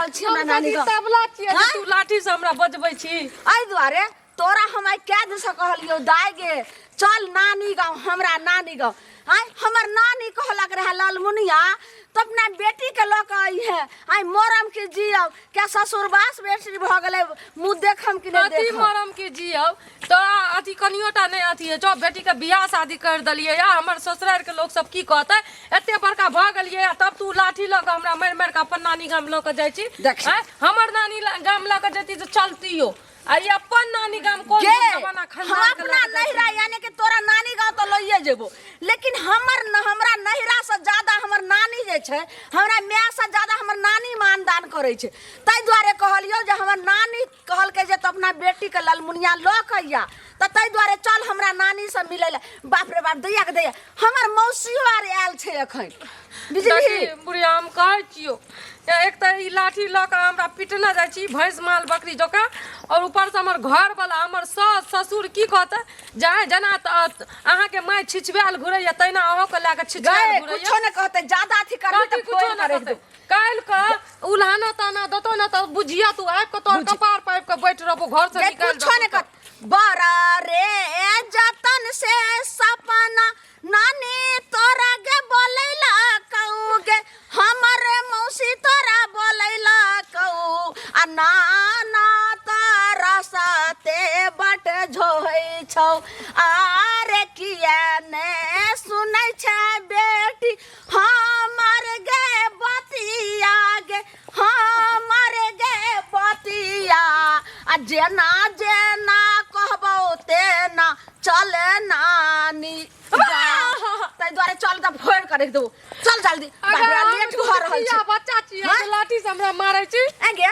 रहल छी हमरा हम नानी कथी गाँव तबला छियै जे आँय? तू लाठी से हमरा बजबै छी एहि दुआरे तोरा हम आइ कए दिनसँ कहलियौ दाइ गे चल नानी गाँव हमरा नानी गाँव आइ हमर नानी कहलक रहे ललमुनिया तो अपना बेटीके लऽ कऽ अइहे आइ मरम के जियब क्या ससुरबास बेटी भऽ गेलै मुँह देखम कि नहि कथी देखम मरम के जियब तोरा अथी कनियोटा नहि अथी होइ छौ बेटीके बियाह शादी करि देलियै या हमर ससुरारिके लोक सब की कहतै एते बड़का भऽ गेलियै आ तब तू लाठी लऽ कऽ हमरा मारि मारि कऽ अपन नानी गाम लऽ कऽ जाइ छी देख। आँय? हमर नानी गाम लऽ कऽ जैती तऽ चलतियो आ ई अपन नानी गाम कोन गे जमाना हम खानदान के अपना लऽ कऽ जाइ छी? नैहरा यानी कि तोरा नानी गाँव तऽ लइए जेबो लेकिन हमर न हमरा नैहरा से ज्यादा हमर नानी जे छै हमरा माय से ज्यादा हमर नानी मानदान करै छै ताहि दुआरे कहलियौ जे हमर नानी कहलकै जे तू अपना बेटीके ललमुनिया लऽ कऽ अइया तऽ ताहि दुआरे चल हमरा नानीसँ मिलै लए बाप रे बाप दैया के दैया हमर मौसियो आर आयल छै एखन बुझलिही देखी बुढ़िया हम कहै छियौ एक तऽ ई लाठी लऽ कऽ हमरा पिटने जाइ छी भैंस माल बकरी जकाँ आओर ऊपरसँ हमर घरवला हमर सास ससुर की कहतै जाय जेना तऽ अहाँके माय छिछवायल घुरैया तहिना अहूँके लए कऽ छिछवायल गए घुरैया कुछो नहि कहतै ज्यादा अथी करबी कथी तऽ कुछो फोड़ नहि कऽ राखि कहतै देबौ काल्हि कऽ उल्हाना ताना देतौ ने तऽ बुझिया तू आबि कऽ तोहर कपार पर आबि कऽ बैठ रहबो घर से जे निकालि कुछो देबौ नहि कर बड़ा रे जतन से सपना नानी तोरा गे बोलैला कहू गे हमर मौसी तोरा बोलैला कहू आ नाना तारा साथे बट झोहै छौ आरे किया ने सुनै छै बेटी हमर गे बतिया गे हमर गे बतिया आ जेना जेना कहबौ तेना चले नानी ताहि दुआरे चल तऽ फोड़ कऽ राखि देबो चल जल्दी अगर बाप रे, हम लेट भऽ रहल छै बच्चा छी हाँ? लाठी से हमरा मारै छी ऐ गे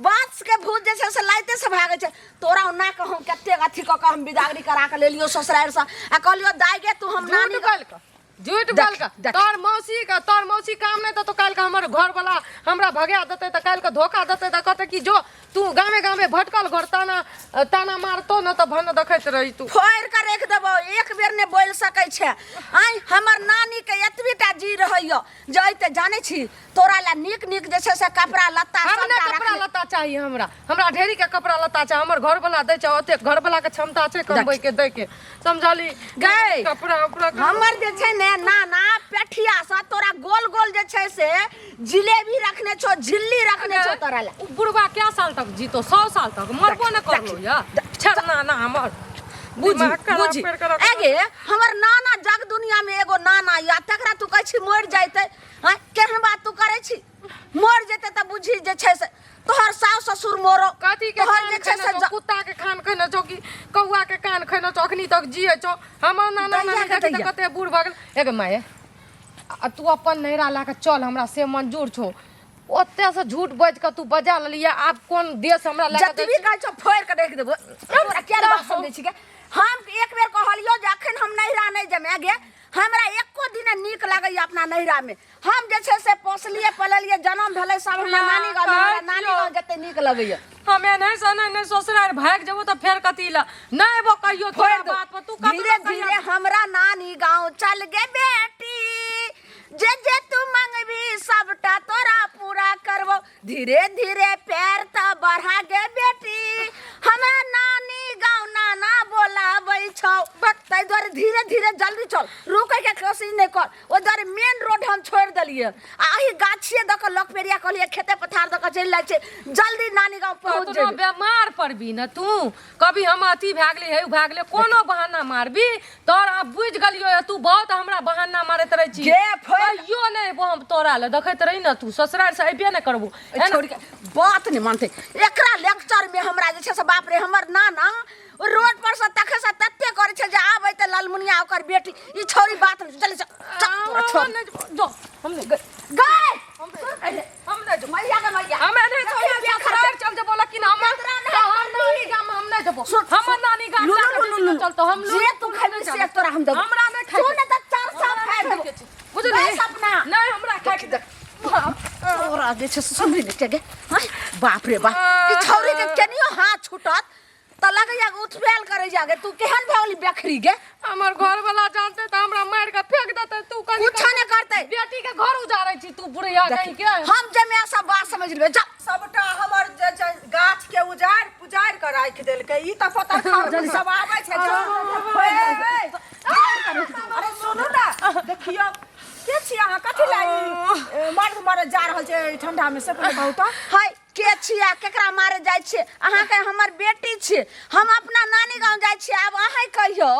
बाँस के भूत जे छै से लाइते से भागै छै तोरा ओना कऽ हम कतेक अथी कऽ कऽ हम बिदागरी करा कऽ लेलियो ससुरारि से आ कहलियो दाइ गे तू हम झूठ नानी बोल कऽ झूठ देख, बोल कऽ देख। तोहर मौसी के तोहर मौसी काम नहि देतौ काल्हि के हमर घर वाला हमरा भगा देतै तऽ काल्हि के धोखा देतै तऽ कहतै कि जो तू गामे गामे भटकल घर ताना ताना मारतो न तऽ भन देखैत रही तू फोड़ि कऽ राखि देबौ एक बेर नहि बोलि सकै छै आँय हमर नानीके एतबी टा जी रहैए जे अइते जानै छी तोरा लए नीक नीक जे छै से कपड़ा लत्ता हम सबटा नहि कपड़ा रखने लत्ता चाही हमरा हमरा ढेरी के कपड़ा लत्ता चाही हमर घर वाला दै छै ओते घर वाला के क्षमता छै कमबै के दै के समझली गै कपड़ा उपड़ा हमर जे छै ने नाना पेठिया से तोरा गोल गोल जे छै से जिलेबी रखने छौ झिल्ली रखने छौ तोरा लए उ बुढ़वा क्या साल तक जीतो 100 साल तक मरबो न करलो या छेड़ ना ना हमर बुझी दिमाग खराब बुझी कर कर ए गे हमर नाना जग दुनिया में एगो नाना या तकरा तू कहै छी मरि जैते हँ केहन बात तू करै छी मरि जेतै तऽ बुझी जे छै से तोहर सास ससुर मरो कथी के तोहर कान जे छै खैने से छौ कुत्ता के खान खैने छौ कि कौआ के कान खैने छौ अखनी तक जिए छौ हमर नाना दैया नानी के देखी तऽ दैया। कते बूढ़ भऽ गेल एगे माये आ तू अपन नैहरा लए कऽ चल हमरा से मंजूर छौ ओते से झूठ बाजि कऽ तू बजा लेलियै आब कोन देश हमरा लए कऽ जतबी दै छै? कहै छौ फोड़ि कऽ राखि देबो तोरा किया नहि बात समझै छी गे हम एक बेर कहलियौ जे अखन हम नैहरा नहि जमे गे हमरा एको दिन नीक लगैया अपना नैहरा में हम जे छै से पोसलिए पललिए जन्म भेलै सब हमरा नानी गाँव में हमरा नानी गाँव जते नीक लगैया हम एनहे से नहि नहि ससुरारि भागि जेबो तऽ फेर कथी लए नहि एबो कहियो तोरा फोड़ि दो। बात पर तू कतनो धीरे कहिया धीरे हमरा नानी गाँव चल गे बेटी जे जे तू मंगबी सबटा तोरा पूरा करबो धीरे धीरे पैर तऽ बढ़ा गे बेटी हमरा नानी गाँव नाना बोलाबै छौ ताहि दुआरे धीरे धीरे जल्दी चल रुकै के कोशिश नहि कर ओहि दुआरे मेन रोड हम छोड़ि देलियै आ एहि गाछिए दऽ कऽ लग पेरिया कहलियै खेते पथार दऽ कऽ चलि जाइ छै जल्दी नानी गाँव पहुँच कतनो जेबै बेमार पड़बी ने तू कभी हम अथी भए गेली हे भए गेलै कोनो बहाना मारबी तोर आब बुझि गेलियो ये, तू बहुत हमरा बहाना मारैत रहै छी गे, फेर- कहियो नहि एबो हम तोरा लए देखैत रही ने तू ससुराल से अयबे नहि करबो एहि छोड़ि के बात नहि मानतै एकरा लेक्चर में हमरा जे छै से बाप रे हमर नाना रोड पर से तखे से तते करै छै जे आबै तऽ ललमुनिया ओकर बेटी ई छौरी बात नहि चल चल चल तोरा छोड़ हम नहि जो हम नहि गए हम नहि जो मैया के मैया हम नहि देखी छोड़ब बिया ससुराल चल जेबो लेकिन हमर केकरा नहि तोहर नानी गाम हम नहि जेबो सुन, हमर नानी गाम लू, जा लू, लू, लू, लू। चल तो हम जे तू खेबी से तोरा हम देबो हमरा नहि खाइ तू ने तऽ चार साल हमरा खाइ नहि देबो खाइके छै। बुझली बस अपना नहि हमरा खाइके दे तोरा जे छै से सुनबी नहि के गे हँ? बाप रे बाप ई छौरी के केनियो हाथ छूटत तऽ लगैया उठबेल करै जागे तू केहन भऽ गेली बेखरी गे हमर घर वाला जानते तऽ हमरा मारि के फेंक देते तू कनी कुछो नहि करतै। बेटी के घर उजारै छी तू बुढ़िया कहीं के हम जमे सब बात समझ लेबै जा। देलकै ई तऽ पता खाउर सब आबै छै ए, ए, अरे सुनू ने देखियौ के छी अहाँ कथी लए ई, मर्द मरद जा रहल छै एहि ठंडा में से पहिले कहू तऽ हाय के छियै आ केकरा मारे जाइ छियै अहाँके हमर बेटी छी हम अपना नानी गाँव जाइ छियै आब अहें कहियौ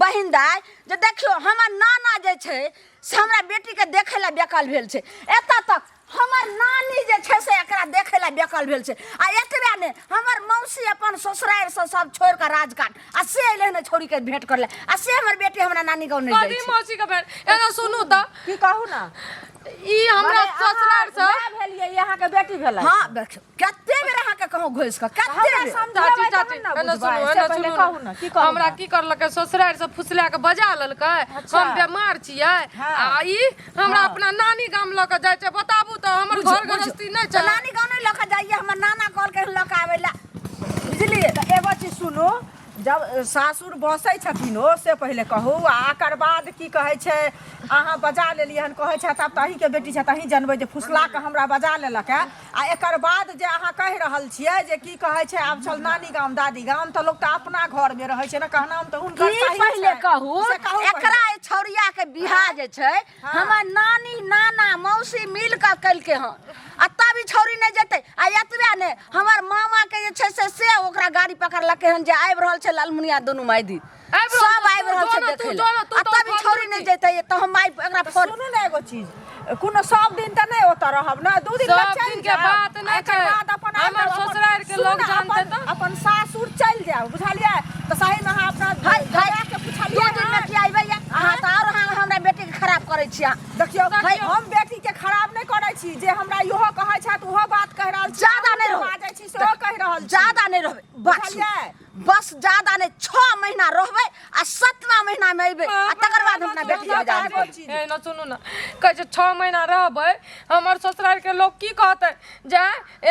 बहिन दाय जे देखियौ हमर नाना जे छै से हमरा बेटीके देखै लए बेकल भेल छै एतऽ तक हमर नानी जे छै से एकरा देखै लए बेकल भेल छै आ एतबे नहि हमर मौसी अपन ससुरारिसँ सब छोड़ि कऽ राजघाट आ से अयलै हन छौड़ीके भेंट करै लए आ से हमर बेटी हमरा नानी गाँव नहि जाइ कथी छै मौसी के भेल एना सुनू तऽ की कहू ने ई हमरा मने अहाँ ससुरार से माय भेलियै ई अहाँके बेटी भेलै हँ देखियौ कते बेर अहाँके कहूँ घुसि कऽ कते हमरा बेर समझेबै चाची तहन चाची ने एना बुझबै सुनू से एना पहिले सुनू कहू ने की कहू हमरा ने? की करलकै ससुरार से फुसला के बजा लेलकै अच्छा। हम बेमार छियै हाँ। आ ई हमरा हाँ। अपना नानी गाम लऽ के जाइ छै बताबू तऽ हमर बुझियौ, घर बुझियौ। गृहस्थी नहि तऽ छै नानी गाँव नहि लऽ कऽ जाइए हमर नाना कहलकै हन लऽ कऽ आबै लए बुझलियै तऽ एगो चीज सुनू जब सासुर बसै छथिन ओ से पहिले कहू आ एकर बाद की कहै छै अहाँ बजा लेलियै हन कहै छथि आब तऽ अहीँके बेटी छथि अहीँ जनबै जे फुसला कऽ हमरा बजा लेलक हँ आ एकर बाद जे अहाँ कहि रहल छियै जे की कहै छै आब चल नानी गाम दादी गाम तऽ लोक तऽ अपना घरमे रहै छै ने कहनाम तऽ हुनकर की सही पहिले छै। कहू से कहू पहिले। एकरा ई छौड़िया के बियाह जे छै हमर नानी नाना मौसी मिल कऽ केलकै हन आ तब ई छौड़ी नहि जेतै आ एतबे नहि हमर मामा के जे छै से से ओकरा गाड़ी पकड़लकै हन जे आबि रहल छै लालमुनिया दुनू मायदी आबि रहल सब छै, आबि रहल तू छै जो ने, देखै तू लए जो ने, तू आ तऽ तब ई उठल छौड़ी नहि जेतै तऽ हम माय एकरा फोन सुनू ने एगो चीज कोनो सब दिन तऽ नहि ओतऽ रहब ने दू दिन सब लए चलि दिन के जायब। बात नहि आ एकर छै। बाद अपन आबि हमर जायब, अपन- ससुरारि के सुनू लोग ने, जानतै अपन- तऽ? अपन सासुर चलि जायब बुझलियै तऽ सही में अहाँ अपना हाय हाय जमाए के दू पुछलियै दिन में हन? की आइबै ये अहाँ तऽ आओर अहाँ हमरा बेटी के खराब करै छी अहाँ देखियौ हाय। हम बेटी के खराब नहि करै छी जे हमरा इहो कहै छथि ओहो बात कहि रहल छी ज्यादा अहूँ नहि जे रहू। बाजै छी सेहो कहि रहल छी ज्यादा नहि रहबै बस बुझलियै? बस ज्यादा नहि छओ महीना रहबै आ सतमा महीना में अयबै आ तकर बाद हम अपना बेटी के बजा देबै ए न सुनू ने कहै छै छओ महीना रहबै हमर ससुरारिके लोक की कहतै जे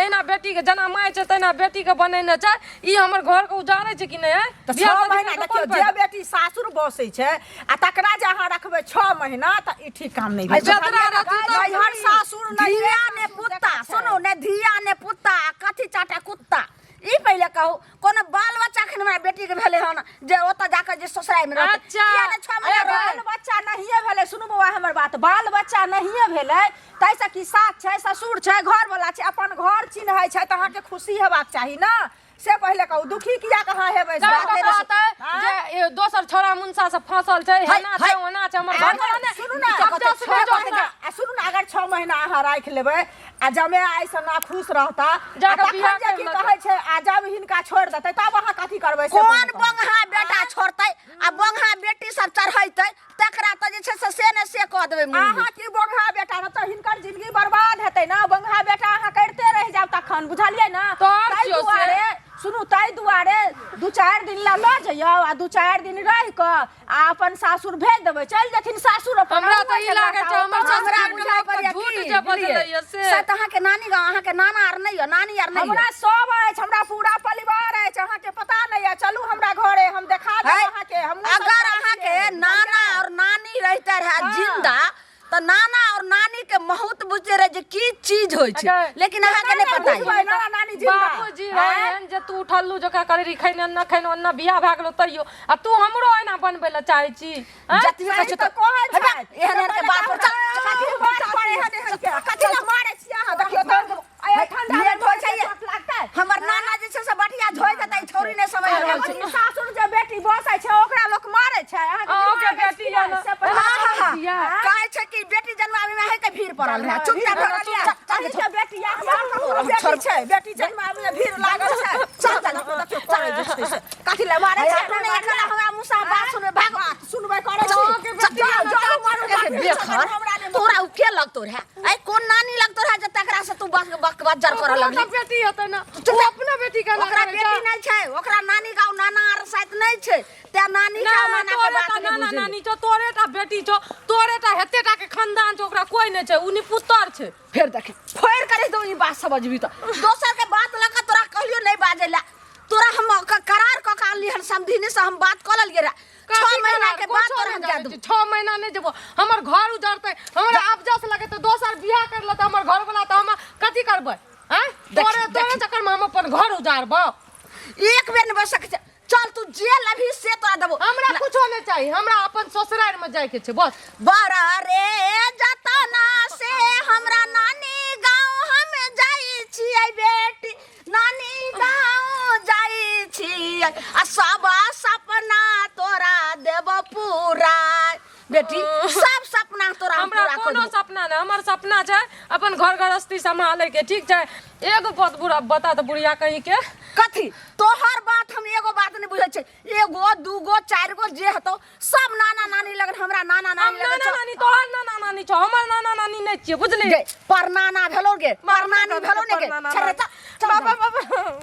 एहिना बेटीके जेना माय छै तहिना बेटीके बनेने छै ई हमर घरके उजाड़ै छै कि नहि आँय? तऽ बियाह छओ शादी महीना कऽ कऽ देखियौ कोन जे फायदा? बेटी सासुर बसै छै आ तकरा जे अहाँ रखबै छओ महीना तऽ ई ठीक काम नहि भेल जतरा रहतै तऽ नैहर सासुर धिया ने पुत्ता सुनू ने धिया ने पुत्ता आ कथी चाटा कुत्ता ई पहिले कहू कोनो बाल बच्चा एखन हमरा बेटी के भेलै हन जे ओतऽ जाकऽ जे ससुराल मे रहतै अच्छा। किया ने छओ महीना अरे रहतै बाल बच्चा नहिए भेलै सुनू बौआ हमर बात बाल बच्चा नहिए भेलै ताहिसँ कि सास छै ससुर छै घरवला छै अपन घर चिन्है छै तऽ अहाँके खुशी हेबाक चाही ने से पहिले कहू दुखी किया कहाँ हेबै से तब बात तऽ कहतै जे ए, दोसर छोरा मुनसा से फंसल छै है, हेना छै है। ओना छै हमर अगर घर वाला ने सुनू ने कब्जा से छओ बेजोड़ महीना आ सुनू ने अगर छओ महीना अहाँ राखि लेबै आ जमे आइसँ ना खुश रहता आ जाकऽ तखन बियाह जे करि की लेतै। कहै छै आ जब हिनका छोड़ि देतै तब अहाँ कथी करबै से कोन पहिले कहू। बंगहा बेटा छोड़तै आ बंगहा बेटी सब चढ़ैतै तकरा तऽ जे छै से से ने से कऽ देबै मुँह अहाँ की बंगहा बेटा रहत तऽ हिनकर जिंदगी बर्बाद हेतै ने बंगहा बेटा अहाँ करिते रहि जायब तखन बुझलियै ने तोहर ताहि छियौ से। दुआरे सुनू ताहि दुआरे दू चारि दिन ला लऽ जइयौ आ दू चारि दिन रहि कऽ आ अपन सासुर भेज देबै चलि जेथिन सासुर अपन हमरा तऽ ई अहुँ लागै छै हमर हमरा हमरा ससुराल के बुझाइ लोक पड़ैया झूठ की जे बुझलियै? बजलैया से से तऽ अहाँके नानी गाँव अहाँके नाना आर नहि यऽ नानी आर नहि हमरा यऽ सब अछि हमरा पूरा परिवार अछि अहाँके पता नहि अछि चलू हमरा घरे हम देखा देब है? अहाँके हमहूँ सब अगर जाइ अहाँके छियै, नाना बुझलियै? और नानी रहिते रहे हाँ। जिंदा तऽ नाना और नानी के बहुत बुझते रहे जे की चीज होइ छै अगर- लेकिन अहाँके नहि केना पता बुझबै यऽ नाना नानी जिंदा बाबूजी रहन जे तू उठल्लू जकाँ करे रही खैने अन्ना खैने अन्ना बियाह भए गेलो तैयो आ तू हमरो एना बनबै लए चाहै छी आँय? जतबी कहै सही छै तऽ कहै हेबे, छै। एहन एहन के बात पर चल कथी बात पर एहन एहन के कथी लए मारै छियै अहाँ देखियौ तऽ आइ ठंडा लेट होइ छै चोट लागतै हमर नाना जे छै से बटिया झोइ देतै ई छौरी नहि समझ रहल छै अरे सासुर जे बेटी बसै छै ओकरा लोक मारै छै अहाँके अहाँके दिमाग अछि बेटी कि यऽ नहि? ने? से पहिले हाँ, हाँ, हाँ। दिया। कहै छै कि बेटी जन्माबै में है के भीड़ पड़ल रहे चुपचाप भीड़ चल चल अहीं के बेटी या हमरो बेटी छै बेटी जन्माबै में भीड़ लागल छै चल चल देखियौ करै जे छै से। कथी लए मारै छै अपने एकरा हमरा मुँह से बात सुनबै भाग बात सुनबै करै छी अहाँके बेटी जाउ जाउ मारू बात बेखर हमरा नहि तोरा उ के लगतो रहे ऐ कोन नानी लगतो रहे जे तकरा से तू बक बक बज्जर करऽ ओकरो लगली तऽ बेटी हेतै ने ओ अपना बेटी के ओकरा बेटी नहि छै ओकरा नानी गाँव नाना आर शायद नहि छै तें नानी गाँव ना नाना के तोरे बात टा नहि नाना बुझै नानी छौ तोरे टा बेटी छौ तोरे टा हेते टा के खानदान छौ ओकरा कोई नहि छै ओ निपुतर छै फेर देखे फोड़ करे दो ई बात समझबी तऽ दोसर के बात लऽ कऽ तोरा कहलियो नहि बाजै लए तोरा हम करार कऽ के आनली हन समधिनी से हम बात कऽ लेलियै रहे छओ कथी महीना करार? के बाद कुछो तोरा हम नहि जाय जानै देबो छी। छओ महीना नहि जेबो हमर घर उजड़तै हमरा अफजस लगेतै दोसर बियाह कर लेतै हमर घर वाला तऽ हम कथी करबै आँय देखी, तोरे तोरे देखी। चक्कर में हम अपन घर उजारबो एक बेर नहि बज सकै छै। चल तू जे लभी से तोरा देबो। हमरा कुछो नहि चाही, हमरा अपन ससुरारि में जाय के छै बस। बड़ा रे जतना से हमरा नानी गाँव हम जाइ छियै बेटी, नानी गाँव जाइ छियै आ सब सपना तोरा देब पूरा बेटी, सब सपना तोरा हम हमरा पूरा कर कोनो देबो। सपना नहि, हमर सपना छै अपन घर गृहस्थी सम्हाले के, ठीक छै? एगो बात बुढ़ा बता तऽ बुढ़िया कहीं के। कथी तोहर बात? हम एगो बात नहीं बुझै छै, एगो दूगो चारि गो जे हेतौ सब नाना नानी लगन, हमरा नाना हम नानी लगन नाना छौ। नानी तोहर नाना नानी छौ, हमर नाना नानी नहि छियै, बुझली? गे परनाना भेलो गे, परनानी भेलो ने गे। परनाना। चल रे, चल, चल। बाबा बाबा।